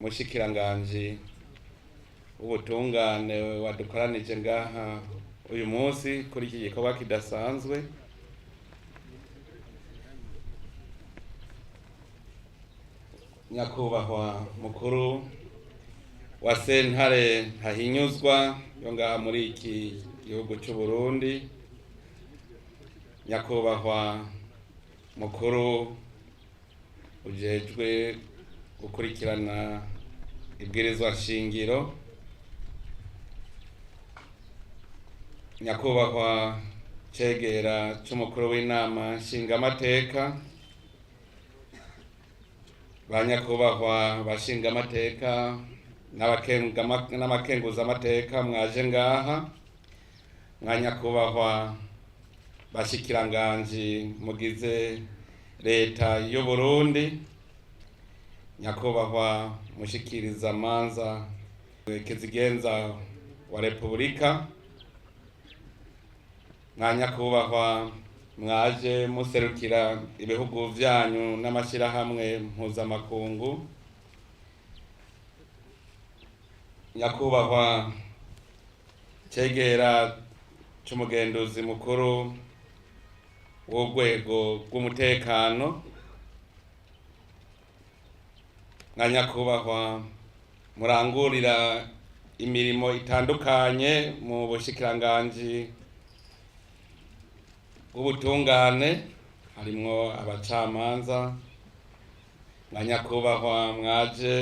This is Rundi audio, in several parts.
Mushikiranganji w'ubutungane wadukoranije ngaha uyu munsi kuri iki gikorwa kidasanzwe, nyakubahwa mukuru wa sentare ntahinyuzwa yo ngaha muri iki gihugu c'u Burundi, nyakubahwa mukuru ujejwe gukurikirana ibwirizwa nshingiro, nyakubahwa cegera c'umukuru w'inama nshingamateka, ba nyakubahwa bashingamateka n'abakenguzamateka mwaje ngaha, mwa nyakubahwa bashikiranganji mugize leta y'u Burundi, nyakubahwa mushikirizamanza kizigenza wa Republika, mwa nyakubahwa mwaje muserukira ibihugu vyanyu n'amashirahamwe mpuzamakungu, nyakubahwa cegera c'umugenduzi mukuru w'urwego rw'umutekano, mwa nyakubahwa murangurira imirimo itandukanye mu bushikiranganji bw'ubutungane harimwo abacamanza, mwa nyakubahwa mwaje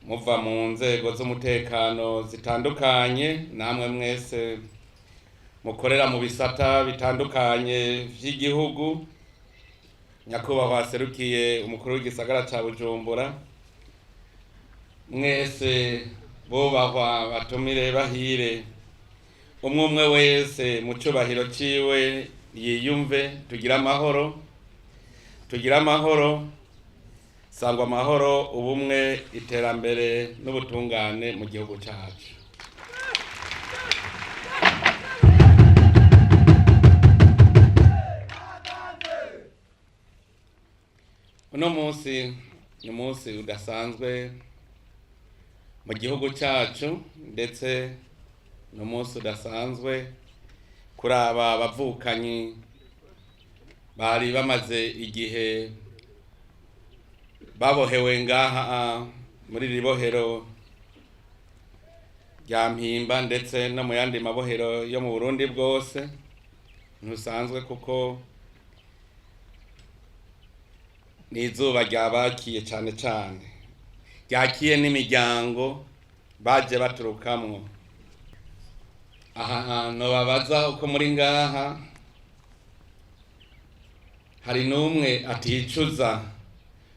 muva mu nzego z'umutekano zitandukanye, namwe mwese mukorera mu bisata bitandukanye vy'igihugu, nyakubahwa aserukiye umukuru w'igisagara ca Bujumbura, mwese bubahwa batumire bahire, umwe umwe wese mu cubahiro ciwe yiyumve, tugire amahoro, tugire amahoro, sangwa amahoro, ubumwe, iterambere n'ubutungane mu gihugu cacu. Uno munsi ni umunsi udasanzwe mu gihugu cacu, ndetse ni umunsi udasanzwe kuri aba bavukanyi bari bamaze igihe babohewe ngaha muri iri bohero rya Mpimba, ndetse no mu yandi mabohero yo mu Burundi bwose. Ntusanzwe kuko ni izuba ryabakiye cane cane, ryakiye n'imiryango baje baturukamwo. Aha hantu babaza uko muri ngaha hari n'umwe aticuza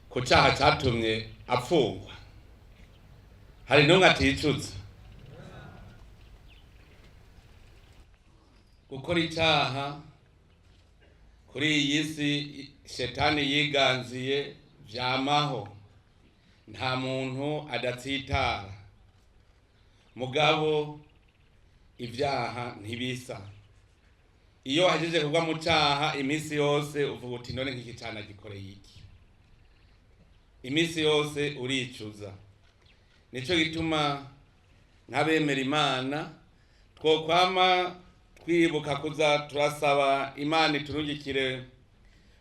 ku caha catumye apfungwa? Hari n'umwe aticuza gukora icaha? Kuri iyi si shetani yiganziye vyamaho, nta muntu adatsitara, mugabo ivyaha ntibisa. Iyo wahejeje kugwa mu caha, iminsi yose uvuga uti none nk'iki cana gikoreye iki? Iminsi yose uricuza. Nico gituma nk'abemera Imana twokwama twibuka kuza turasaba Imana iturungikire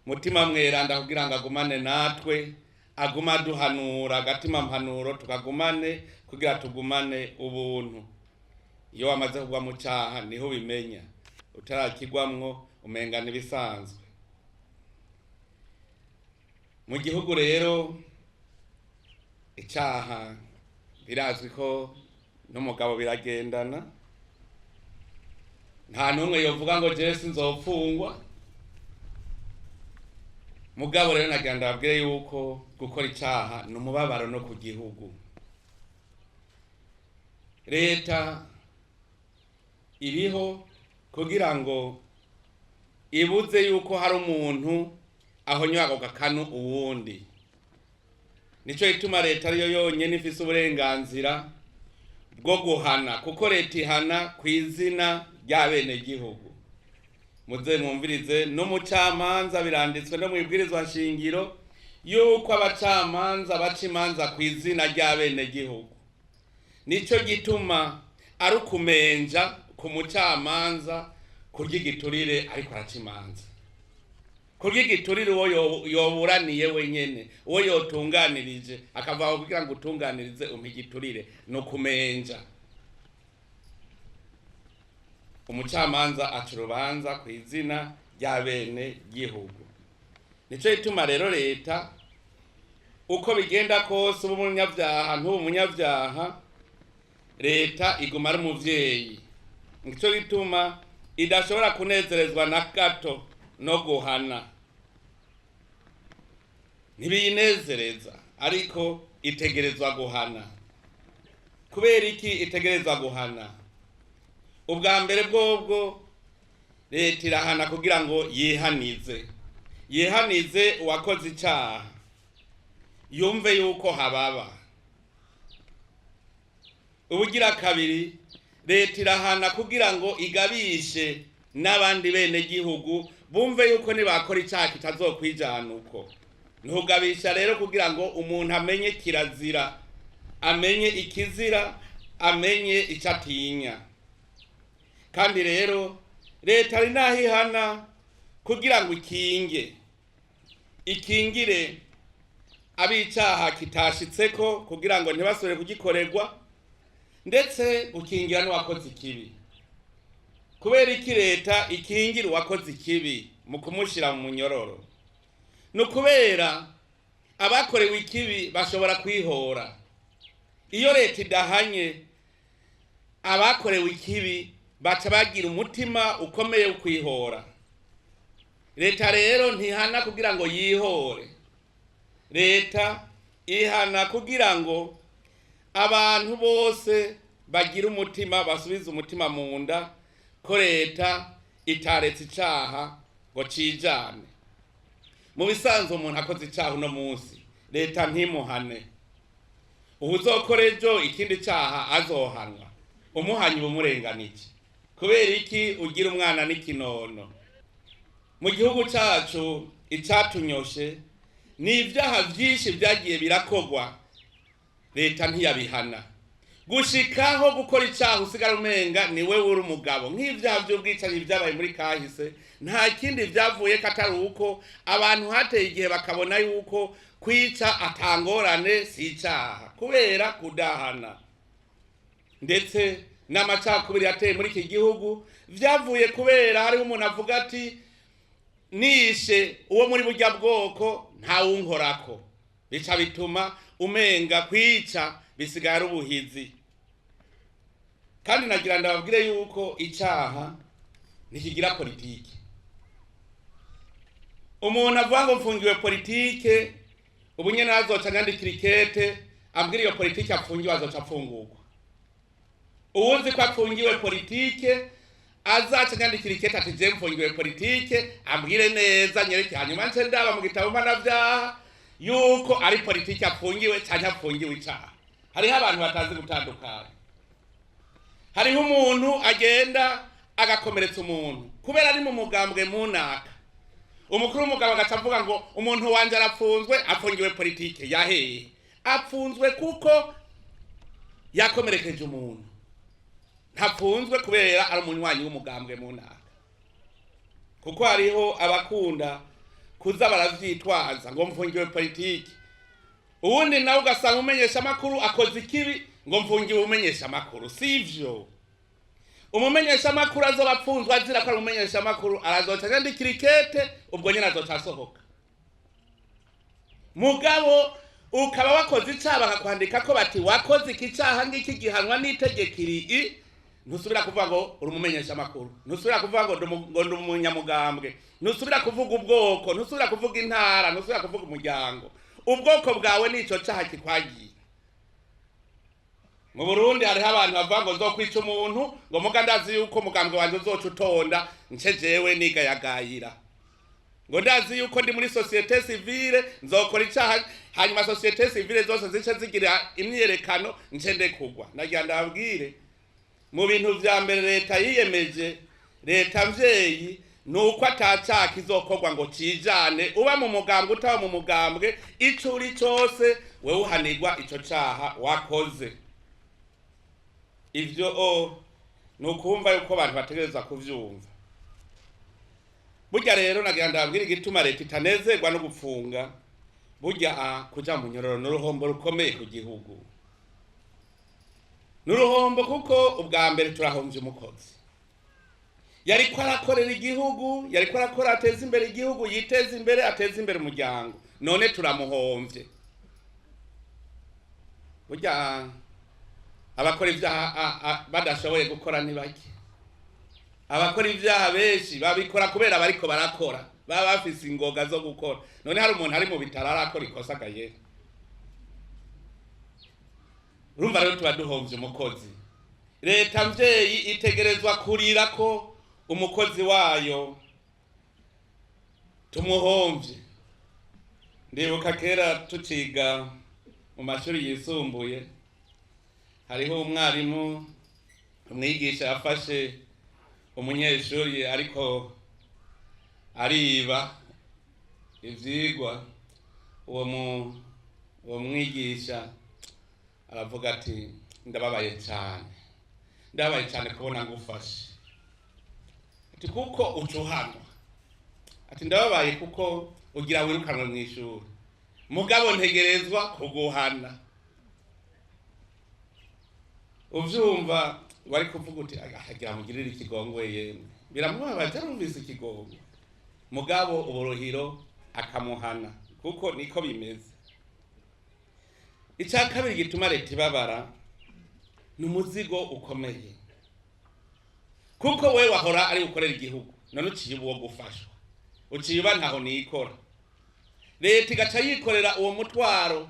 mutima mweranda kugira ngo agumane natwe, aguma aduhanura, agatima mpanuro tukagumane kugira tugumane ubuntu. Iyo wamaze kugwa mu caha niho ubimenya, utarakigwamwo umenga n'ibisanzwe. Mu gihugu rero icaha birazwi ko n'umugabo biragendana, nta n'umwe yovuga ngo jewe sinzopfungwa. Mugabo rero nagira ndababwire yuko gukora icaha ni umubabaro no ku gihugu. Leta iriho kugira ngo ibuze yuko hari umuntu ahonyora ako gakanu uwundi. Nico gituma leta ariyo yonyene ifise uburenganzira bwo guhana, kuko leta ihana kw'izina ry'abenegihugu. Muze mwumvirize, n'umucamanza biranditswe no mw'ibwirizwa nshingiro Yuko abacamanza baca imanza ku izina ry'abenegihugu. Nico gituma ari ukumenja ku mucamanza kurya igiturire ariko araca imanza. Kurya igiturire uwo yoburaniye wenyene, uwo yotunganirije, akava kugira ngo utunganirize umpa igiturire, ni ukumenja. Umucamanza aca urubanza ku izina ry'abenegihugu. Nico gituma rero leta, uko bigenda kose, uba umunyabyaha ntuba umunyabyaha, leta iguma ari umuvyeyi. Nico gituma idashobora kunezerezwa na gato no guhana. Ntibiyinezereza, ariko itegerezwa guhana. Kubera iki itegerezwa guhana? Ubwa mbere bwobwo, leta irahana kugira ngo yihanize, yihanize uwakoze icaha, yumve yuko hababa. Ubugira kabiri, leta irahana kugira ngo igabishe n'abandi bene gihugu, bumve yuko nibakora icaha kitazokwijana uko. Ntugabisha rero kugira ngo umuntu amenye kirazira, amenye ikizira, amenye ico atinya. Kandi rero leta ari naho ihana kugira ngo ikinge, ikingire abicaha kitashitseko, kugira ngo ntibasubire kugikorerwa, ndetse gukingira n'uwakoze ikibi. Kubera iki leta ikingira uwakoze ikibi mu kumushira mu munyororo? Ni ukubera abakorewe ikibi bashobora kwihora. Iyo leta idahanye abakorewe ikibi, baca bagira umutima ukomeye wo kwihora. Leta rero ntihana kugira ngo yihore, leta ihana kugira ngo abantu bose bagire umutima, basubize umutima mu nda ko leta itaretse icaha ngo cijane. Mu bisanzwe, umuntu akoze icaha uno munsi, leta ntimuhane, uwuzokora ejo ikindi caha azohanwa. Umuhanye uba umurenganije. Kubera iki ugira umwana n'ikinono? Mu gihugu cacu, icatunyoshe ni ibyaha vyinshi vyagiye birakogwa, leta ntiyabihana, gushikaho gukora icaha usigara umenga ni we uri umugabo. Nk'ivyaha vy'ubwicanyi vyabaye muri kahise, nta kindi vyavuye ko atari uko abantu hateye igihe bakabona yuko kwica atangorane, si icaha, kubera kudahana. Ndetse n'amacakubiri yateye muri iki gihugu vyavuye kubera hariho umuntu avuga ati: "Nishe uwo muri burya bwoko, ntawunkorako." Bica bituma umenga kwica bisigaye ari ubuhizi. Kandi nagira ndababwire yuko icaha ntikigira politike. Umuntu avuga ngo mfungiwe politike, ubu nyene azoca nyandikira ikete ambwira iyo politike apfungiwe, azoca apfungurwa. Uwuzi ko apfungiwe politike azaca nyandikira ikete ati: "Je mfungiwe politike," ambwire neza, nyereke, hanyuma nce ndaba mu gitabo mpanavyaha yuko ari politike apfungiwe canke apfungiwe icaha. Hariho abantu batazi gutandukana. Hariho umuntu agenda agakomeretsa umuntu kubera ari mu mugambwe munaka, umukuru w'umugabo agaca avuga ngo umuntu wanje arapfunzwe, apfungiwe politike. Yaheye apfunzwe kuko yakomerekeje umuntu, ntapfunzwe kubera ari umunywanyi w'umugambwe munaka. Kuko hariho abakunda kuza baravyitwaza ngo mfungiwe politike. Uwundi nawe ugasanga umenyesha amakuru akoze ikibi, ngo mfungiwe umenyesha amakuru. Sivyo. Umumenyesha amakuru azoba apfunzwe azira ko ari umumenyesha amakuru, arazoca anyandikira ikete, ubwo nyene azoca asohoka. Mugabo ukaba wakoze icaha, bakakwandika ko bati: "Wakoze iki caha ngiki, gihanwa n'itegeko iri," ntusubira kuvuga ngo uri umumenyesha amakuru, ntusubira kuvuga ngo ndi umunyamugambwe, ntusubira kuvuga ubwoko, ntusubira kuvuga intara, ntusubira kuvuga umuryango. Ubwoko bwawe nico caha kikwagira. Mu Burundi hariho abantu bavuga ngo nzokwica umuntu, ngo muga ndazi yuko umugambwe wanje uzoca utonda, nce jewe nigayagayira, ngo ndazi yuko ndi muri société civile, nzokora icaha, hanyuma société civile zose zice zigira imyiyerekano, nce ndekugwa. Nagira ndababwire, mu bintu vya mbere leta yiyemeje, leta mvyeyi, Nuko atacaha kizokorwa ngo cijane, uba mu mugambwe utaba mu mugambwe, ico uri cose wewe uhanirwa ico caha wakoze. Ivyo ni ukumva yuko abantu bategerezwa kuvyumva. Burya rero nagira ndababwira igituma leta itanezerwa no gupfunga. Burya kuja mu nyororo n'uruhombo rukomeye ku gihugu, n'uruhombo kuko ubwa mbere turahomvye umukozi yariko arakorera igihugu, yariko arakora ateza imbere igihugu, yiteza imbere, ateza imbere umuryango, none turamuhomvye. Burya abakora ivyaha badashoboye gukora ni bake. Abakora ivyaha benshi babikora kubera bariko barakora, baba bafise ingoga zo gukora. None hari umuntu ari mu bitaro arakora ikosa gaye? Urumva rero tuba duhomvye umukozi. Leta mvyeyi itegerezwa kurira ko umukozi wayo tumuhomvye. Ndibuka kera tuciga mu mashuri yisumbuye, hariho umwarimu umwigisha yafashe umunyeshuri ariko ariba ivyigwa. Uwo mwigisha aravuga ati ndababaye cyane, ndababaye cyane kubona ngufashe, ati kuko ucuhanwa, ati ndababaye kuko ugira wirukanwe mu ishuri, mugabo ntegerezwa kuguhana. Uvyumva wari kuvuga uti agira mugirire ikigongwe, yemwe biramubabaje arumvise ikigongwe, mugabo uburuhiro akamuhana kuko niko bimeze. Icya kabiri gituma leta ibabara ni umuzigo ukomeye, kuko we wahora ari gukorera igihugu, none uciye uwo gufashwa, uciye uba ntaho nikora. Leta igaca yikorera uwo mutwaro.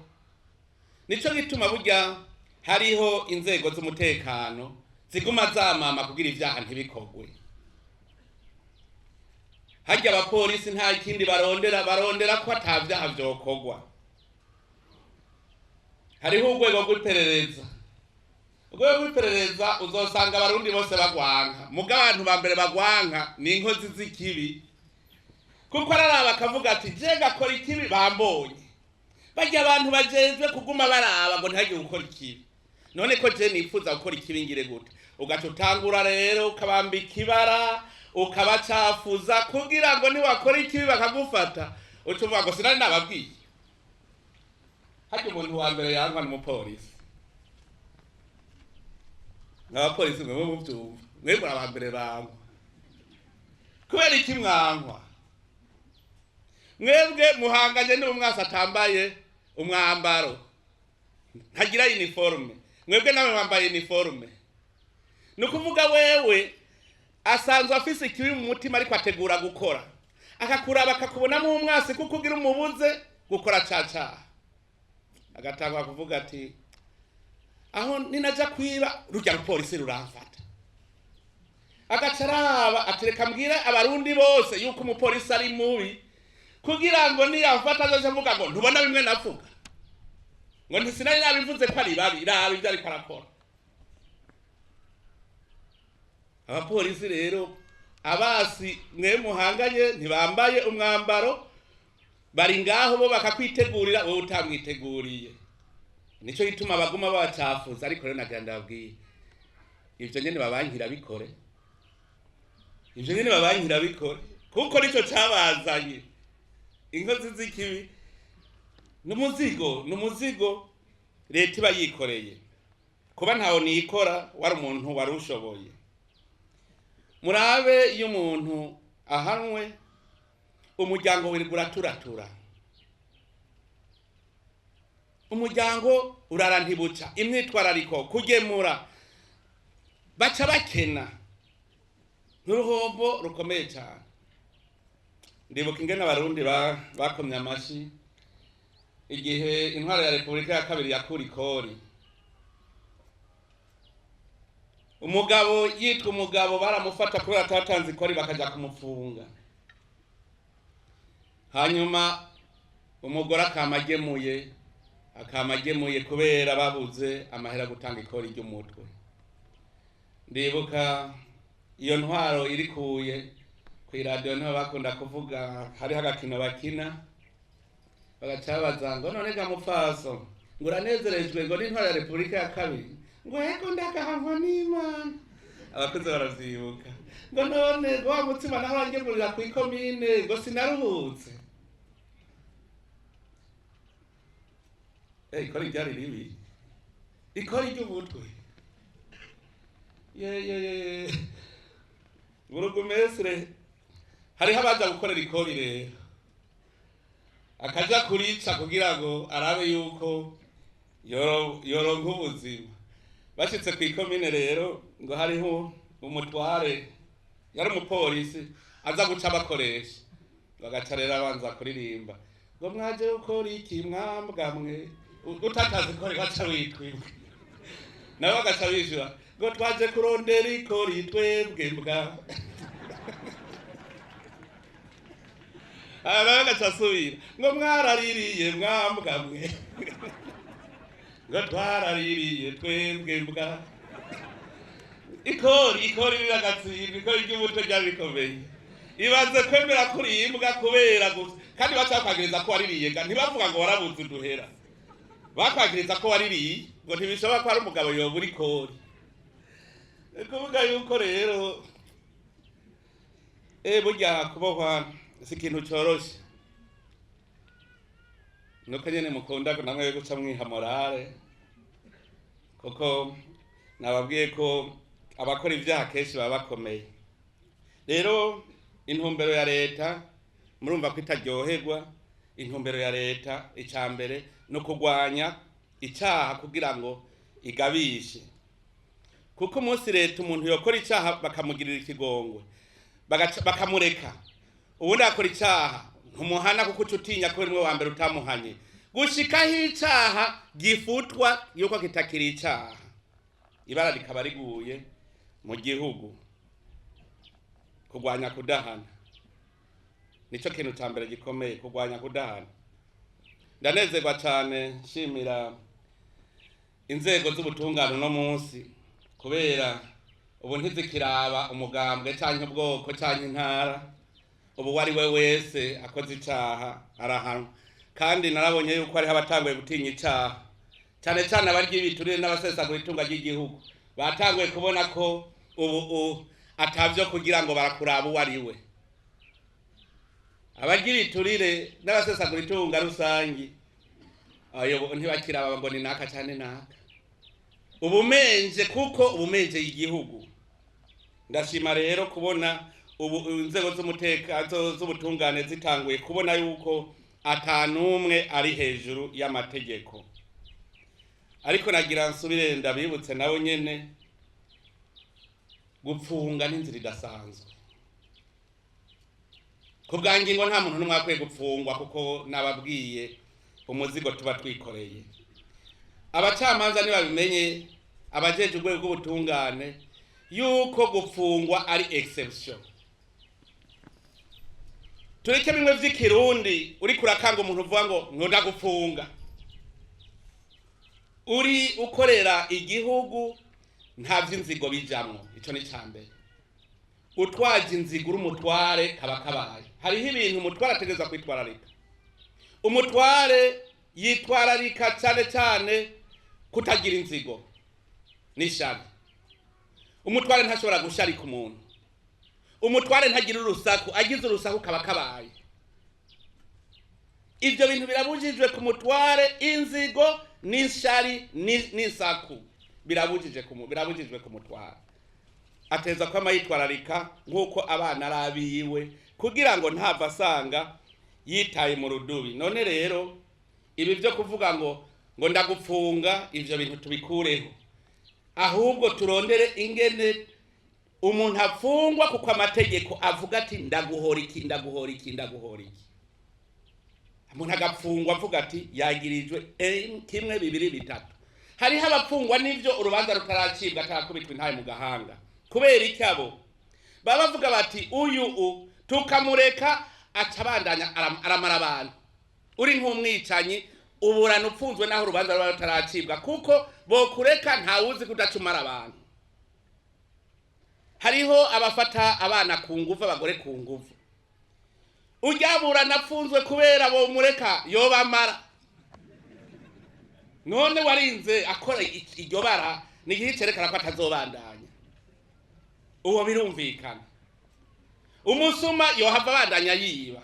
Nico gituma burya hariho inzego z'umutekano ziguma zamama kugira ivyaha ntibikogwe. Harya abapolisi nta kindi barondera, barondera ko ata vyaha vyokogwa. Hariho urwego rw'iperereza. Urwego rw'iperereza uzosanga abarundi bose bagwanka, muga abantu ba mbere bagwanka ni inkozi z'ikibi, kuko araraba akavuga ati je gakora ikibi bambonye. Barya abantu bajejwe kuguma baraba ngo ntihagire gukora ikibi, none ko je nifuza gukora ikibi ngire gute? Ugaca utangura rero ukabambika ibara, ukabacafuza kugira ngo niwakora ikibi bakagufata uca uvuga ngo sinari nababwiye. Harya umuntu wa mbere yankwa n'umupolisi. Abapolisi mwe muvyumva, mwe muri aba mbere bankwa. Kubera iki mwankwa? Mwebwe muhanganye n'umwasi atambaye umwambaro, ntagira uniforme, mwebwe nawe mwambaye uniforme. Ni ukuvuga wewe asanzwe afise ikibi mu mutima ariko ategura gukora, akakuraba akakubonamo umwasi kuko ugira umubuze gukora cacaha, agatangwa kuvuga ati aho ninaja kwiba rurya rupolisi ruramfata. Agaca araba ati reka mbwire abarundi bose yuko umupolisi ari mubi, kugira ngo niyamfata azoce avuga ngo ntubona bimwe navuga, ngo ntisinari nabivuze ko ari babi, raba ivyo ariko arakora. Abapolisi rero abasi mwe muhanganye ntibambaye umwambaro, bari ngaho bo bakakwitegurira, wowe utamwiteguriye. Nico gituma baguma babacafuza. Ariko rero nagira ndababwiye ivyo nyene babankira bikore, ivyo nyene babankira bikore, kuko nico cabazanye. Inkozi z'ikibi n'umuzigo, n'umuzigo leta iba yikoreye. Kuba ntawo nikora wari umuntu wari ushoboye. Murabe iyo umuntu ahanwe umuryango wirirwa uraturatura, umuryango urarantibuca, imyitwarariko, kugemura, baca bakena, n'uruhombo rukomeye cyane. Ndibuka ingene abarundi bakomye amashi igihe intwaro ya Repubulika ya kabiri yakura ikori. Umugabo yitwa umugabo baramufata kubera atatanze ikori, bakaja kumufunga. Hanyuma umugore akamagemuye kubera babuze amahera gutanga ikori ry'umutwe. Ndibuka iyo ntwaro irikuye Kw'iradiyo niho bakunda kuvuga, hariho agakino bakina, bagaca babaza ngo: "None ga mupfaso, ngo uranezerejwe ngo n'intwaro ya Repubulika ya kabiri?" Ngo: "Ego, ndagahanwa n'Imana." Abakuze baravyibuka. Ngo: "None ngo wa mutsima naho wangemurira kw'ikomine, ngo sinaruhutse?" Ikora ryari ribi, ikora ry'umutwe. Ye ye ye ye, burugumesire hariho abaza gukorera ikori rero, akaja kurica kugira ngo arabe yuko yoronka ubuzima. Bashitse kw'ikomine rero, ngo hariho umutware yari umupolisi aza guca abakoresha, bagaca rero abanza kuririmba ngo: "Mwaje gukora iki mwambwa mwe?" Utatazi ko baca witwa imbwa, nabo bagaca bishura ngo: "Twaje kurondera ikori twebwe mbwa." Nawe agaca asubira ngo: "Mwaraririye mwambwa mwe?" Ngo: "Twaraririye twebwe mbwa." Ikori, ikori riragatsindwa. Ikori ry'umutwe ryari rikomeye. Ibaze kwemera kuri imbwa kubera gusa, kandi baca bakwagiriza ko waririye ga, ntibavuga ngo warabuze uduhera, bakwagiriza ko waririye, ngo ntibishoboka ko ari umugabo yobura ikori. Ni kuvuga yuko rero burya kubohwa si ikintu coroshe. Nuko nyene mukunda namwe guca mwiha morale, kuko nababwiye ko abakora ivyaha kenshi baba bakomeye. Rero intumbero ya leta, murumva ko itaryoherwa. Intumbero ya leta, ica mbere no kurwanya icaha kugira ngo igabishe, kuko umunsi leta umuntu yokora icaha bakamugirira ikigongwe, bakamureka, ubundi akora icaha ntumuhana, kuko uca utinya ko rimwe wa mbere utamuhanye, gushikaho icaha gifutwa yuko kitakiri icaha, ibara rikaba riguye mu gihugu. Kurwanya kudahana nico kintu ca mbere gikomeye, kurwanya kudahana. Ndanezerwa cane nshimira inzego z'ubutungane uno munsi, kubera ubu ntizikiraba umugambwe canke ubwoko canke intara. Ubu uwo ari we wese akoze icaha arahanwa, kandi narabonye yuko hariho abatanguye gutinya icaha, cane cane abarya ibiturire n'abasesagura itunga ry'igihugu. Batanguye kubona ko ubu atavyo kugira ngo barakuraba uwo ari we. Abarya ibiturire n'abasesagura itunga rusangi ayo ntibakiraba ngo ni naka cane naka, ubumenje, kuko ubumenje igihugu. Ndashima rero kubona ubu inzego z'umutekano z'ubutungane zitanguye kubona yuko atanumwe ari hejuru y'amategeko. Ariko nagira nsubire ndabibutse nabo nyene, gupfunga n'inzira idasanzwe. Ku bwa ngingo nta muntu n'umwe akwiye gupfungwa, kuko nababwiye umuzigo tuba twikoreye. Abacamanza ntibabimenye, abajeje urwego rw'ubutungane, yuko gupfungwa ari exception. Tureke bimwe vy'ikirundi, uriko urakanga umuntu uvuga ngo nkunda gupfunga. Uri ukorera igihugu, nta vy'inzigo bijamwo, ico ni ca mbere. Utwaje inzigo uri umutware, kaba kabaye. Hariho ibintu umutware ategerezwa kwitwararika. Umutware yitwararika cane cane kutagira inzigo n'ishari. Umutware ntashobora gusharika umuntu. Umutware ntagira urusaku, agize urusaku kaba kabaye. Ivyo bintu birabujijwe ku mutware: inzigo n'ishari n'isaku birabujijwe ku mutware. Ateza kwama yitwararika nk'uko abana ari abiwe, kugira ngo ntava asanga yitaye mu rudubi. None rero ibi vyo kuvuga ngo ndagupfunga, ivyo bintu tubikureho, ahubwo turondere ingene umuntu afungwa kuko amategeko avuga ati: "Ndaguhora iki, ndaguhora iki, ndaguhora iki." Umuntu agapfungwa avuga ati yagirijwe kimwe, bibiri, bitatu. Hariho abapfungwa n'ivyo urubanza rutaracibwa, atarakubitwa intaye mu gahanga. Kubera iki? Abo baba bavuga bati: "Uyu tukamureka aca abandanya aramara abantu." Uri nk'umwicanyi, uburana upfunzwe naho urubanza ruba rutaracibwa, kuko bokureka ntawuzi kudacumara abantu. Hariho abafata abana ku nguvu, abagore ku nguvu. Uryabura napfunzwe kubera bomureka yobamara. None warinze akora iryo bara, ni igihe cerekana ko atazobandanya. Uwo birumvikana. Umusuma yohava abandanya yiba.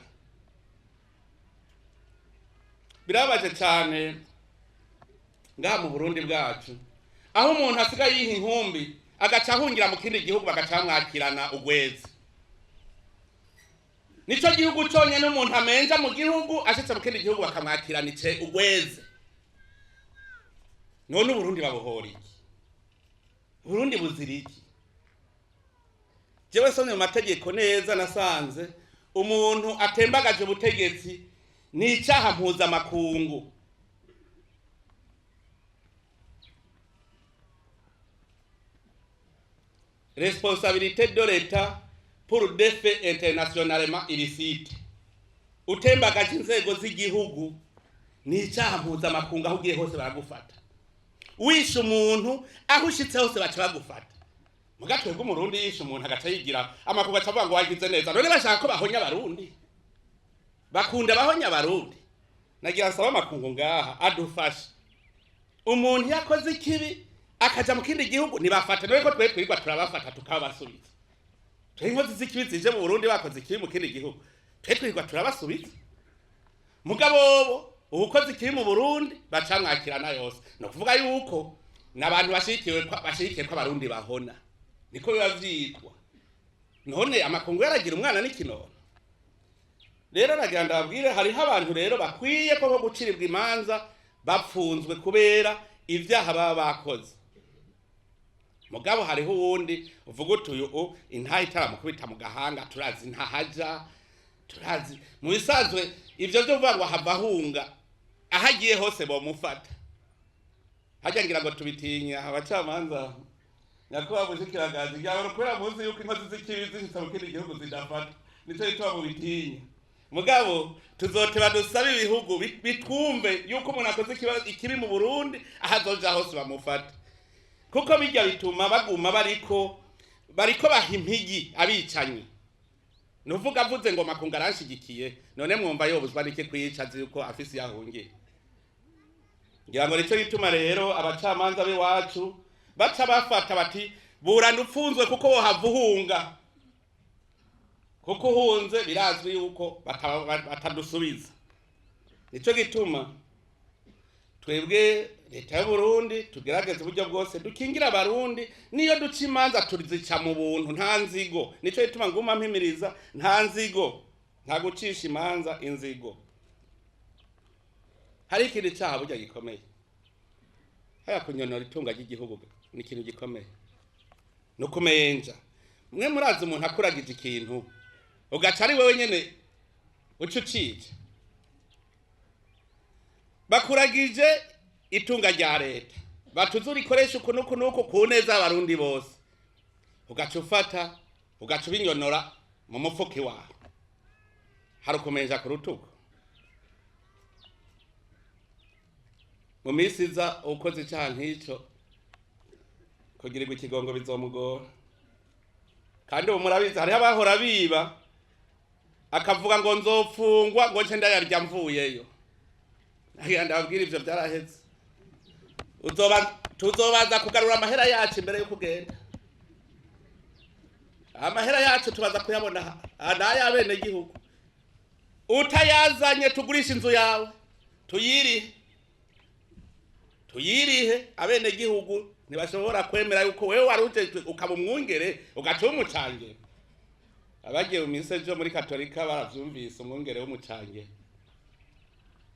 Birababaje cyane ngaha mu Burundi bwacu, aho umuntu asigaye yiha inkumbi agaca ahungira mu kindi gihugu, bagaca bamwakirana ugwezi. Nico gihugu conyene umuntu amenja mu gihugu, ashitse mu kindi gihugu bakamwakirana ice ugweze. None Uburundi babuhora iki? Uburundi buzira iki? Jewe nsomye mu mategeko neza, nasanze umuntu atembagaje ubutegetsi ni icaha mpuzamakungu. Responsabilité de l'État pour des faits internationalement illicites. Utembagaje inzego z'igihugu ni icaha mpuzamakungu, aho ugiye hose baragufata. Wishe umuntu, aho ushitse hose baca bagufata. Muga twebwe Umurundi yishe umuntu agaca yigira amakungu, aca avuga ngo wagize neza. None bashaka ko bahonya Abarundi? Bakunda bahonya Abarundi? Nagira nsaba amakungu ngaha adufashe. Umuntu yakoze ikibi akaja mu kindi gihugu ntibafate. None ko twe twirwa turabafata tukabasubiza? Twe inkozi z'ikibi zije mu Burundi bakoze ikibi mu kindi gihugu, twe twirwa turabasubiza. Mugabo bo uwukoze ikibi mu Burundi bacamwakirana yose. Ni ukuvuga yuko n'abantu bashigikiye ko Abarundi bahona, niko biba vyitwa. None amakungu yaragira umwana n'ikinono. Rero nagira ndababwire, hariho abantu rero bakwiye koko gucirirwa imanza bapfunzwe kubera ivyaha baba bakoze. Mugabo hariho uwundi uvuga uti uyu intahe itaramukubita mu gahanga, turazi ntahaja, turazi mu bisanzwe ivyo vyo kuvuga ngo ahava ahunga, aho agiye hose bomufata. Harya ngira ngo tubitinya abacamanza. Nyakubahwa mushikiranganje, ngira kubera muzi yuko inkozi z'ikibi zishitse mu kindi gihugu zidafata, nico gituma mubitinya. Mugabo tuzoteba dusabe ibihugu bitwumve yuko umuntu akoze ikibi mu Burundi, aho azoja hose bamufata, kuko bijya bituma baguma bariko baha impigi abicanyi. Nuvuga avuze ngo makungu aranshigikiye, none mwumva yobuzwa n'iki kwica azi yuko afise yahungiye? Ngira ngo nico gituma rero abacamanza b'iwacu baca bafata bati burana upfunzwe, kuko wohava uhunga, kuko uhunze birazwi yuko batadusubiza. Nico gituma twebwe leta y'u Burundi tugerageza uburyo bwose dukingira Abarundi. Niyo duca imanza tuzica mu buntu, nta nzigo. Nico gituma nguma mpimiriza, nta nzigo, nta gucisha imanza inzigo. Hari ikindi caha burya gikomeye, haya kunyonora itunga ry'igihugu ni ikintu gikomeye, no kumenja. Mwe murazi umuntu akuragije ikintu ugaca ari wewe nyene uca ucica. Bakuragije itunga rya leta, batuze urikoresha uku n'uku n'uku ku neza y'Abarundi bose, ugaca ufata ugaca ubinyonora mu mufuko wawe. Hari ukumenja ku rutugu. Mu minsi iza ukoze icaha nk'ico kugirirwa ikigongo bizomugora. Kandi ubu murabizi hariho abahora biba akavuga ngo nzopfungwa ngo nce ndayarya mvuyeyo. Nagira ndababwira ivyo vyaraheze. Tuzobaza kugarura amahera yacu imbere yo kugenda. Amahera yacu tubaza kuyabona n'ay'abenegihugu. Utayazanye tugurisha inzu yawe tuyirihe, tuyirihe. Abenegihugu ntibashobora kwemera yuko wewe wari ujejwe ukaba umwungere ugaca umucangero. Abagiye mu misa ejo muri Katolika baravyumvise, umwungere w'umucangero.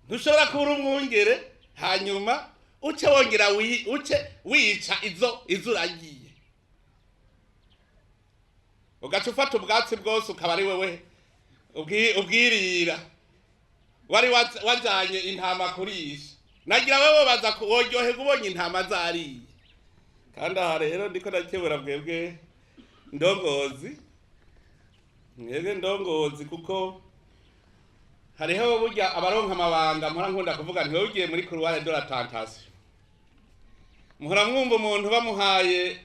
Ntushobora kuba uri umwungere hanyuma uce wongera uce wica izo uragiye, ugaca ufata ubwatsi bwose ukaba ari wewe ubwirira. Wari wajanye intama kurisha, nagira wewe baza woryoherwa ubonye intama zariye. Kandi aha rero ndiko ndakebura mwebwe ndongozi, mwebwe ndongozi, kuko hariho burya abaronka amabanga. Mpora nkunda kuvuga nti wewe ugiye muri couloir de la tentation. Muhora mwumva umuntu bamuhaye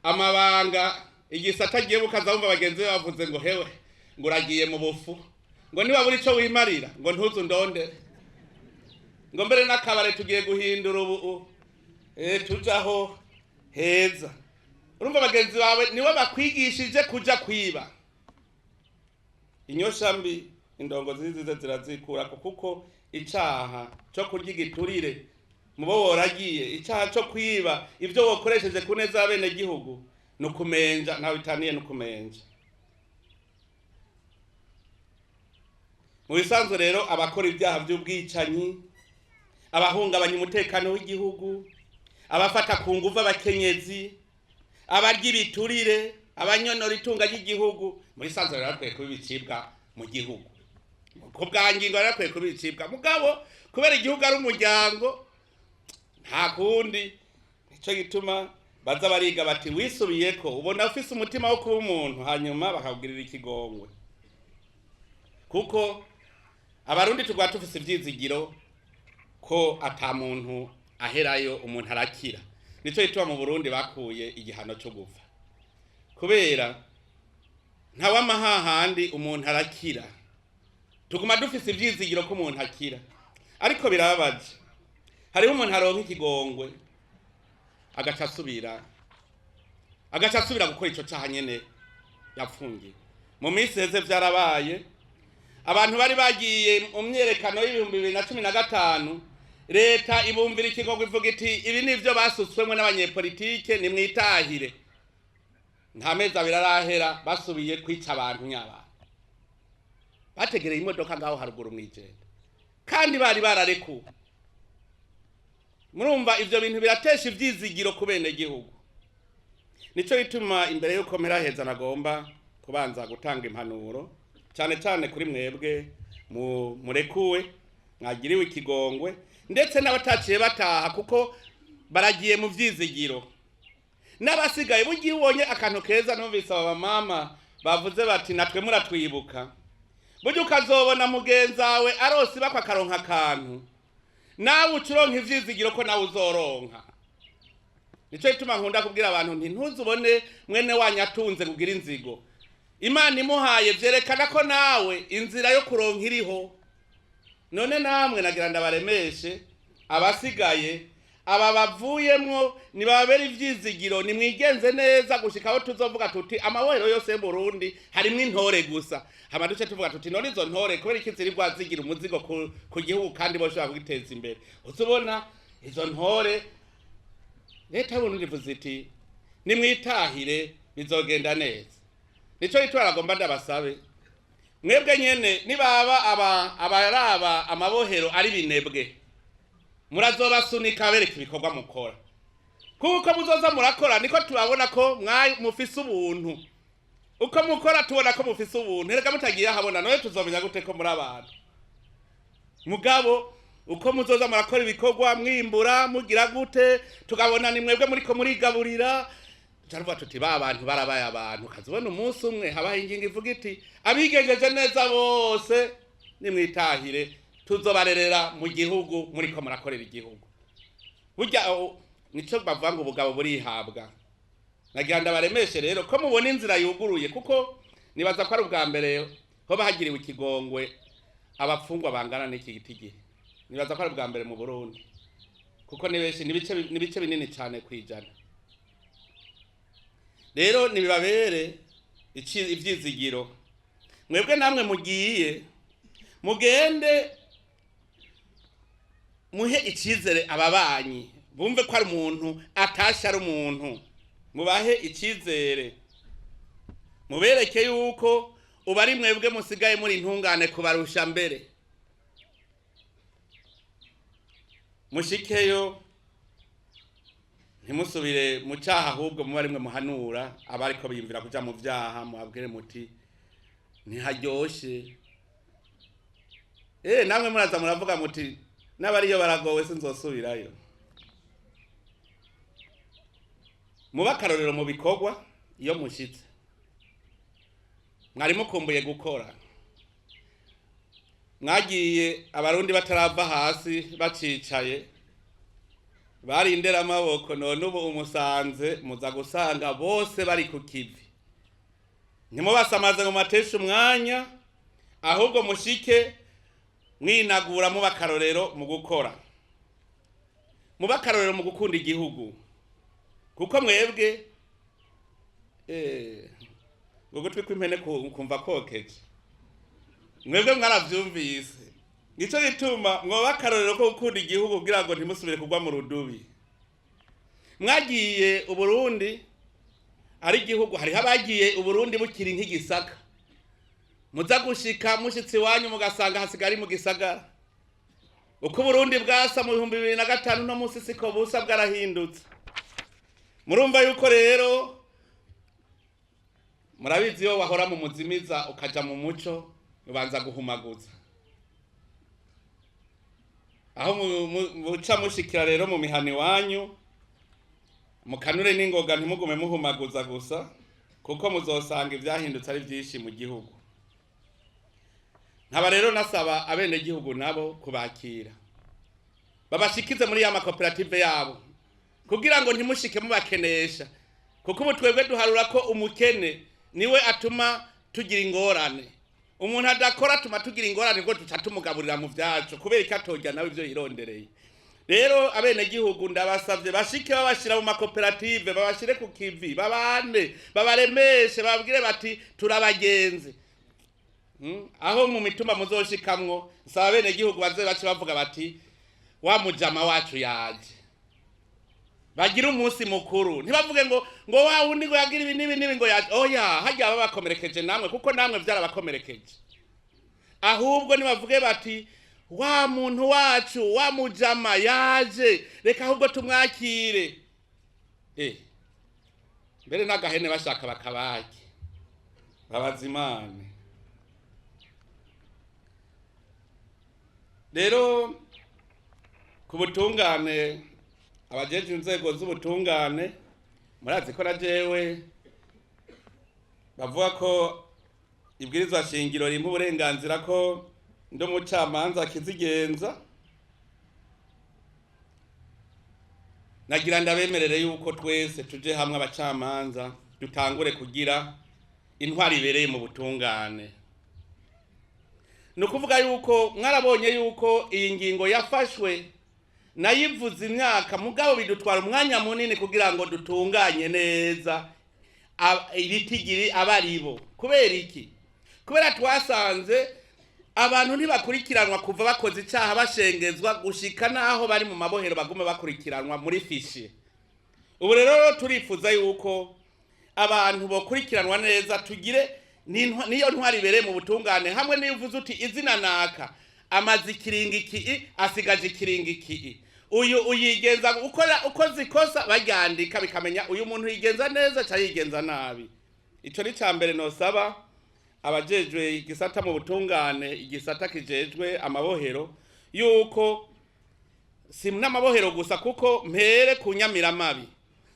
amabanga Igisata agiye bukaza wumva bagenzi be bavuze ngo hewe, ngo uragiye mu bufu, ngo niba buri ico wimarira ngo ntuzu ndondere, ngo mbere n'akabare tugiye guhindura ubu tujaho heza. Urumva bagenzi bawe nibo bakwigishije kuja kwiba. Inyosha mbi indongo zize zirazikurako, kuko icaha co kurya igiturire mubo woragiye, icaha co kwiba ivyo wokoresheje ku neza y'abenegihugu ni ukumenja, ntawe bitaniye ni ukumenja. Mu bisanzwe rero abakora ibyaha by'ubwicanyi, abahungabanya umutekano w'igihugu, abafata ku nguvu abakenyezi, abarya ibiturire, abanyonora itunga ry'igihugu, mu bisanzwe rero bakwiye kuba ibicibwa mu gihugu. Ku bwa ngingo rero bakwiye kuba ibicibwa, mugabo kubera igihugu ari umuryango nta kundi. Nico gituma baza bariga bati wisubiyeko ubona ufise umutima wo kuba umuntu, hanyuma bakakugirira ikigongwe. Kuko abarundi tugwa tufise ivyizigiro ko ata muntu aherayo, umuntu arakira. Nico gituma mu Burundi bakuye igihano cyo gupfa, kubera ntawamahahandi umuntu arakira. Tuguma dufise ivyizigiro ko umuntu akira, ariko birababaje. Hariho umuntu aronka ikigongwe agaca asubira gukora ico caha nyene yapfungiwe. Mu minsi heze vyarabaye, abantu bari bagiye mu myerekano y'2015, leta ibumvira ikigongwe ivuga iti ibi nivyo basutswemwo n'abanyepolitike, nimwitahire. Nta mezi abiri arahera basubiye kwica abantu nyabana. Bategereye imodoka ngaho haruguru mw'ijenda, kandi bari bararekuwe. Murumva ivyo bintu biratesha ivyizigiro ku benegihugu. Nico gituma imbere yuko mperaheza nagomba kubanza gutanga impanuro, cyane cyane kuri mwebwe murekuwe mwagiriwe ikigongwe, ndetse n'abataciye bataha kuko baragiye mu vyizigiro. N'abasigaye bugiye ubonye akantu keza, numvise aba mama bavuze bati natwe muratwibuka. Burya ukazobona mugenzawe arose bakwa akaronka akantu, nawe ucuronka ivyizigiro ko nawe uzoronka. Nico gituma nkunda kubwira abantu nti ntuzubone mwene wanyu atunze kugira inzigo. Imana imuhaye vyerekana ko nawe inzira yo kuronka iriho. None namwe nagira ndabaremeshe abasigaye, aba bavuyemwo nibabera ivyizigiro, nimwigenze neza gushika aho tuzovuga tuti amabohero yose y'u Burundi harimwo intore gusa. Hama duce tuvuga tuti none izo ntore kubera iki zirirwa zigira umuzigo ku gihugu kandi boshobora kugiteza imbere. Uzubona izo ntore leta y'Uburundi ivuze iti nimwitahire bizogenda neza. Nico gituma nagomba ndabasabe mwebwe nyene nibaba abaraba amabohero ari binebwe, murazobasunika bereka ibikorwa mukora, kuko muzoza murakora niko tubabona ko mufise ubuntu. Uko mukora tubona ko mufise ubuntu. Erega mutagiye ahabona none tuzomenya gute ko muri abantu? Mugabo uko muzoza murakora ibikorwa mwimbura mugira gute, tukabona ni mwebwe muriko murigaburira, tucavuga tuti ba bantu barabaye abantu. Kazibona umunsi umwe habaho ingingo ivuga iti abigengeje neza bose nimwitahire, tuzobarerera mu gihugu muriko murakorera igihugu. Burya nico bavuga ngo ubugabo burihabwa. Nagira ndabaremeshe rero ko mubona inzira yuguruye, kuko nibaza ko ari ubwa mbere ho bahagiriwe ikigongwe abapfungwa bangana n'iki giti gihe. Nibaza ko ari ubwa mbere mu Burundi, kuko ni benshi, ni ibice binini cyane kwijana. Rero nibibabere ivyizigiro. Mwebwe namwe mugiye mugende muhe icizere ababanyi, bumve ko ari umuntu atashe ari umuntu. Mubahe icizere, mubereke yuko ubu ari mwebwe musigaye muri intungane kubarusha mbere. Mushikeyo ntimusubire mu cyaha, ahubwo muba rimwe muhanura abariko biyumvira kuja mu vyaha, mubabwire muti ntiharyoshe. Namwe muraza muravuga muti n'abariyo baragowe sinzosubirayo. Muba akarorero mu bikorwa iyo mushitse. Mwari mukumbuye gukora, mwagiye abarundi batarava hasi bacicaye barindera amaboko, none ubu umusanze muza gusanga bose bari ku kivi. Ntimubasamaze ngo mubateshe umwanya, ahubwo mushike mwinagura, muba akarorero mu gukora, muba akarorero mu gukunda igihugu, kuko mwebwe ngo gutwi kw'impene kumva kokeje. Mwebwe mwaravyumvise, nico gituma mwoba akarorero ko gukunda igihugu kugira ngo ntimusubire kugwa mu rudubi. Mwagiye Uburundi ari igihugu, hariho abagiye Uburundi bukiri nk'igisaka, muza gushika mushitsi iwanyu mugasanga hasigaye ari mu gisagara. Uko Uburundi bwasa mu 2005, no munsi siko busa, bwarahindutse. Murumva yuko rero murabizi, iyo wahora mu muzimiza ukaja mu muco, ubanza guhumaguza. Aho muca mushikira rero mu mihana iwanyu, mukanure n'ingoga, ntimugume muhumaguza gusa, kuko muzosanga ivyahindutse ari vyinshi mu gihugu. Nkaba rero nasaba abenegihugu nabo kubakira, babashikize muri ya makoperative yabo, kugira ngo ntimushike mubakenesha, kuko ubu twebwe duharura ko umukene niwe atuma tugira ingorane. Umuntu adakora atuma tugira ingorane, kuko duca tumugaburira mu vyacu, kubera ko atorya nawe ivyo yirondereye. Rero abenegihugu ndabasavye bashike babashira mu makoperative, babashire ku kivi, babane, babaremeshe, bababwire bati turabagenzi. Aho mu mitumba muzoshikamwo, nsaba abenegihugu baze bace bavuga bati wa mujama wacu yaje, bagira umunsi mukuru. Ntibavuge ngo wa wundi ngo yagira ibi n'ibi n'ibi ngo yaje. Oya, harya babakomerekeje namwe, kuko namwe vyarabakomerekeje. Ahubwo nibavuge bati wa muntu wacu, wa mujama yaje, reka ahubwo tumwakire. Mbere n'agahene bashaka bakabage, babazimane. Rero ku butungane, abajejwe inzego z'ubutungane, murazi ko na jewe bavuga ko ibwirizwa shingiro rimpa uburenganzira ko ndi umucamanza akizigenza. Nagira ndabemerere yuko twese tuje hamwe abacamanza, dutangure kugira intwari ibereye mu butungane. Ni ukuvuga yuko mwarabonye yuko iyi ngingo yafashwe nayivuze imyaka, mugabo bidutwara umwanya munini kugira ngo dutunganye neza ibitigiri abaribo. Kubera iki? Kubera twasanze abantu ntibakurikiranwa kuva bakoze icaha bashengezwa gushika naho bari mu mabohero, bagume bakurikiranwa muri fiche. Ubu rero turifuza yuko abantu bokurikiranwa neza, tugire niyo ntwari ibereye mu butungane, hamwe n'iyo uvuze uti izina naka amaze ikiringo iki, asigaje ikiringo iki, uyu uyigenza ukora ukoze ikosa baryandika, bikamenya uyu muntu yigenza neza cyangwa yigenza nabi. Ico ni ca mbere nosaba abajejwe igisata mu butungane, igisata kijejwe amabohero, yuko si n'amabohero gusa, kuko mpere ku nyamiramabi,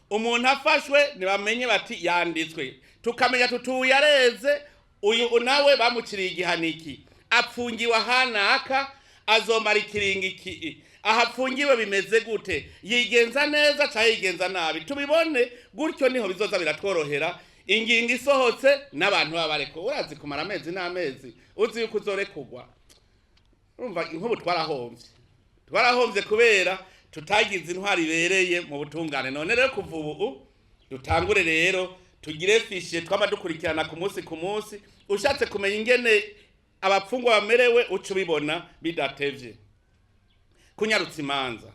umuntu afashwe ntibamenye bati yanditswe, tukamenya tutuye areze uyu, nawe bamuciriye igihano iki, apfungiwe ahanaka, azomara ikiringo iki, ahapfungiwe bimeze gute, yigenza neza cyangwa yigenza nabi, tubibone gutyo. Niho bizoza biratworohera ingingo isohotse n'abantu baba bareko. Urazi kumara amezi n'amezi uzi yuko uzorekugwa? Urumva nk'ubu twarahombye, twarahombye kubera tutagize intwari ibereye mu butungane. None rero kuva ubu dutangure rero tugire fiche twama dukurikirana ku munsi ku munsi. Ushatse kumenya ingene abapfungwa bamerewe, uca ubibona bidatevye. Kunyarutsa imanza,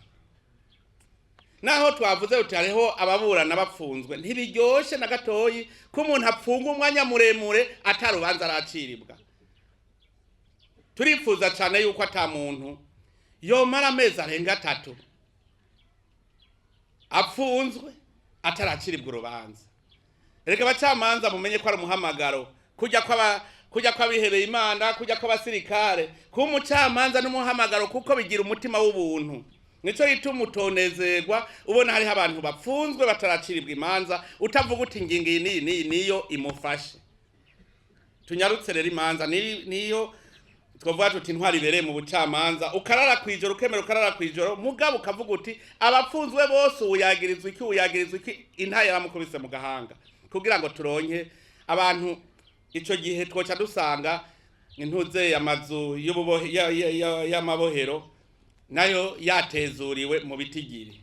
naho twavuze uti hariho ababurana bapfunzwe, ntibiryoshe na gatoyi ko umuntu apfunga umwanya muremure atarubanza araciribwa. Turifuza cyane yuko ata muntu yomara amezi arenga 3 apfunzwe ataraciribwa urubanza. Reka abacamanza mumenye ko ari umuhamagaro, kujya kw'abihebeye Imana, kujya kw'abasirikare, kuba umucamanza n'umuhamagaro, kuko bigira umutima w'ubuntu. Nico gituma utonezerwa ubona hariho abantu bapfunzwe bataraciribwa imanza, utavuga uti ingingo iyi n'iyi n'iyi niyo imufashe. Tunyarutse rero imanza, niyo twavuga tuti intwari ibereye mu bucamanza. Ukarara kwijoro, ukemera ukarara kwijoro, mugabo ukavuga uti abapfunzwe bose uyagirizwa iki, uyagirizwa iki, intaye yaramukubise mu gahanga, kugira ngo turonke abantu. Ico gihe twoca dusanga intuze amazu y'amabohero nayo yatezuriwe mu bitigiri.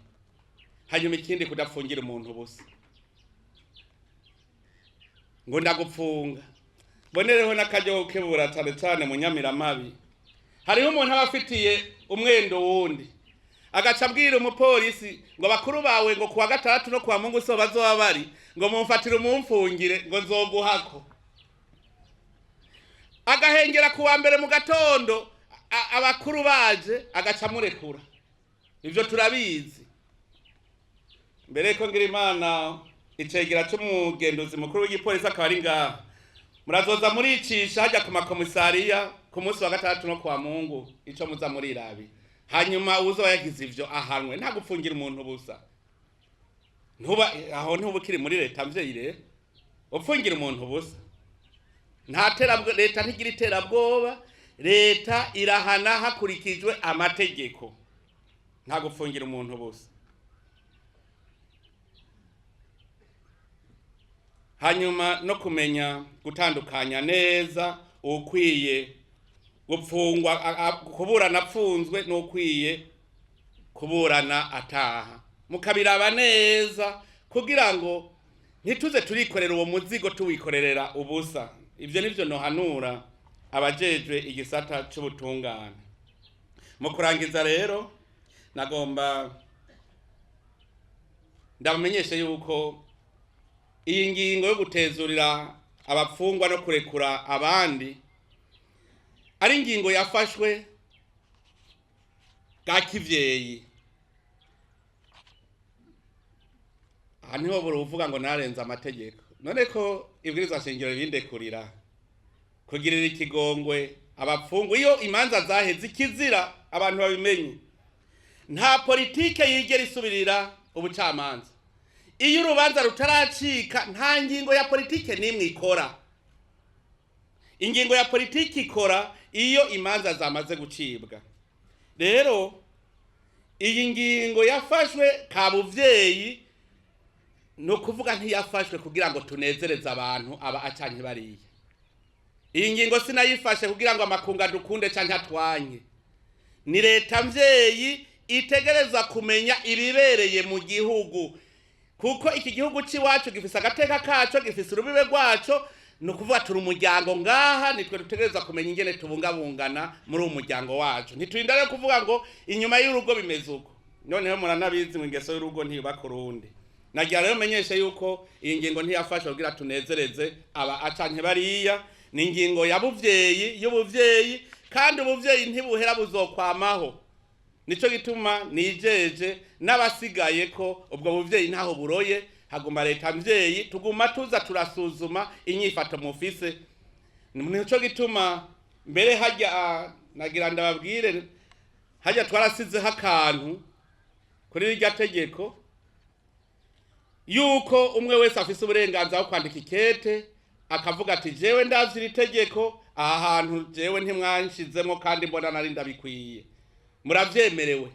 Hanyuma ikindi, kudapfungira umuntu ubusa ngo ndagupfunga. Bonereho n'akaryo gukebura cane cane mu Nyamiramabi. Hariho umuntu aba afitiye umwendo wundi, agaca abwira umupolisi ngo bakuru bawe ngo kuwa gatandatu no kuwa Mungu so bazoba bari, ngo mumfatire umumfungire, ngo nzoguhako. Agahengera kuwa mbere mu gatondo, abakuru baje, agaca amurekura. Ivyo turabizi. Mbere ko ngira Imana icegera c'umugenduzi mukuru w'igipolisi akaba ari ngaha, murazoza muricisha hajya ku makomisariya ku munsi wa gatandatu no kwa Mungu, ico muza murirabi. Hanyuma uzoba yagize ivyo ahanwe. Nta gupfungira umuntu ubusa. Ntuba aho, ntuba ukiri muri leta mvyeyi rero upfungira umuntu ubusa. Nta terabwo, leta ntigira iterabwoba, leta irahana hakurikijwe amategeko. Nta gupfungira umuntu ubusa. Hanyuma no kumenya gutandukanya neza ukwiye gupfungwa, kuburana apfunzwe n'ukwiye kuburana ataha, mukabiraba neza kugira ngo ntituze turikorera uwo muzigo tuwikorerera ubusa. Ibyo nivyo nohanura abajejwe igisata c'ubutungane. Mu kurangiza rero, nagomba ndabamenyeshe yuko iyi ngingo yo gutezurira abapfungwa no kurekura abandi ari ingingo yafashwe bwa kivyeyi. Aha niho buri uvuga ngo narenze amategeko. None ko ibwirizwa shingiro rindekurira kugirira ikigongwe abapfungwa iyo imanza zaheze, ikizira abantu babimenye, nta politike yigera isubirira ubucamanza. Iyo urubanza rutaracika, nta ngingo ya politike n'imwe ikora. Ingingo ya politike ikora iyo imanza zamaze gucibwa. Rero iyi ngingo yafashwe kabuvyeyi, ni ukuvuga ntiyafashwe kugira ngo tunezereze abantu aba acanke bariya. Iyi ngingo sinayifashe kugira ngo amakunga dukunde canke atwanye. Ni leta mvyeyi itegereza kumenya ibibereye mu gihugu, kuko iki gihugu c'iwacu gifise agateka kaco, gifise urubibe rwaco. Ni ukuvuga turi umuryango ngaha, nitwe dutegereza kumenya ingene tubungabungana muri uwo muryango wacu. Ntiturinda rero kuvuga ngo inyuma y'urugo bimeze uko. Noneho muranabizi ngo ingeso y'urugo ntiyubaka urundi. Nagira rero menyeshe yuko iyi ngingo ntiyafashe kugira tunezereze aba acanke bariya. Ni ingingo ya buvyeyi, y'ubuvyeyi, kandi ubuvyeyi ntibuhera, buzokwamaho. Nico gituma nijeje n'abasigaye ko ubwo buvyeyi ntaho buroye, haguma leta mvyeyi, tuguma tuza turasuzuma inyifato mufise. Nico gituma mbere hajya nagira ndababwire, hajya twarasizeho akantu kuri rirya tegeko yuko umwe wese afise uburenganzira bwo kwandika ikete akavuga ati jewe ndavye iri tegeko, aha hantu jewe ntimwanshizemo kandi mbona nari ndabikwiye. Muravyemerewe.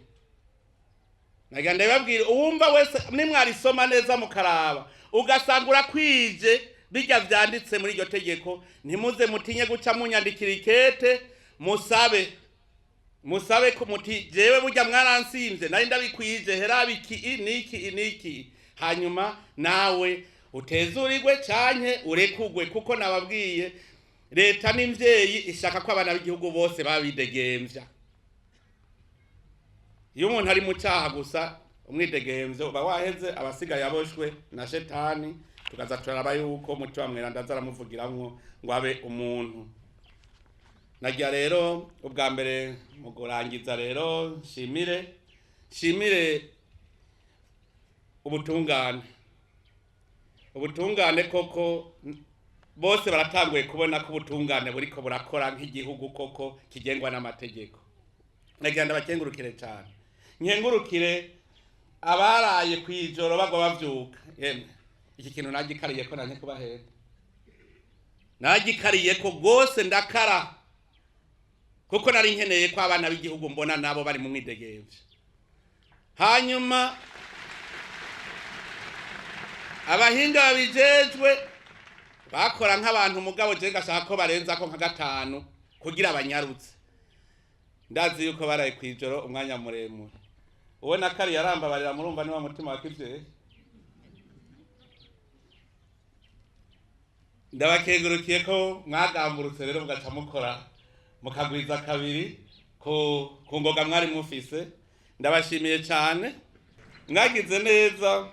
Nagira ndababwire, uwumva wese, nimwarisoma neza mukaraba ugasanga urakwije bijya vyanditse muri iryo tegeko, ntimuze mutinye guca munyandikira ikete, musabe ko muti jewe burya mwaransimvye, nari ndabikwije, hera iki niki niki. Hanyuma nawe utezurirwe canke urekugwe, kuko nababwiye leta n'imvyeyi ishaka ko abana b'igihugu bose babidegemvya. Iyo umuntu ari mu cyaha gusa, umwidegemvyo uba waheze, abasigaye aboshwe na shetani. Tukaza turaraba yuko Mutima Mweranda aza aramuvugiramwo ngo abe umuntu. Nagira rero ubwa mbere mu kurangiza rero nshimire ubutungane. Ubutungane koko bose baratanguye kubona ko ubutungane buriko burakora nk'igihugu koko kigengwa n'amategeko. Nagira ndabakengurukire cyane, nkengurukire abaraye kw'ijoro bagwa bavyuka. Yemwe, iki kintu nagikariye ko nanke kubahenda, nagikariye ko rwose ndakara, kuko nari nkeneye ko abana b'igihugu mbona nabo bari mu mwidegemvyo. Hanyuma abahinga babijejwe Bakora nk'abantu, mugabo je ngashaka ko barenzako nka gatanu kugira abanyarutse. Ndazi yuko baraye kw'ijoro umwanya muremure. Uwo na kari yarambabarira, murumva niwa mutima wa kivyeyi. Ndabakengurukiye ko mwagamburutse rero mugaca mukora mukagwiza kabiri ku ngoga mwari mufise. Ndabashimiye cyane, mwagize neza.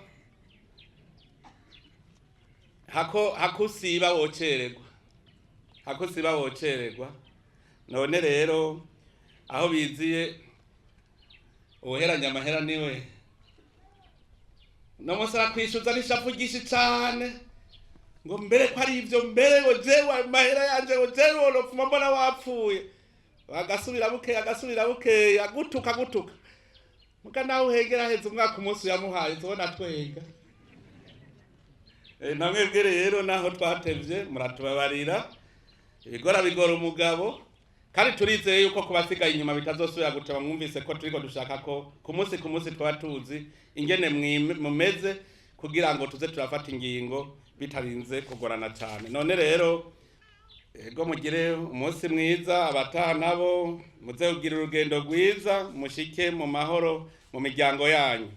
Hako hakusiba wocererwa, hakusiba wocererwa. None rero aho biziye ubuheranya amahera niwe no munsi arakwishyuza n'ishavu ryinshi cane, ngo mbere ko ari ivyo, mbere ngo jewe amahera yanje, ngo jewe wonopfuma mbona wapfuye. Agasubira bukeye, agasubira bukeye, agutuka agutuka, muga nawe uhengera aheze umwaka umunsi yamuhaye uzobona twenga. Namwebwe rero naho twatevye muratubabarira, ibigora bigora umugabo, kandi turizeye yuko kubasigaye inyuma bitazosubira guteba. Mwumvise ko turiko dushaka ko ku munsi ku munsi twaba tuzi ingene mumeze kugira ngo tuze turafata ingingo bitarinze kugorana cyane. None rero ego mugire umunsi mwiza, abataha nabo muze kugira urugendo rwiza, mushike mu mahoro mu miryango yanyu.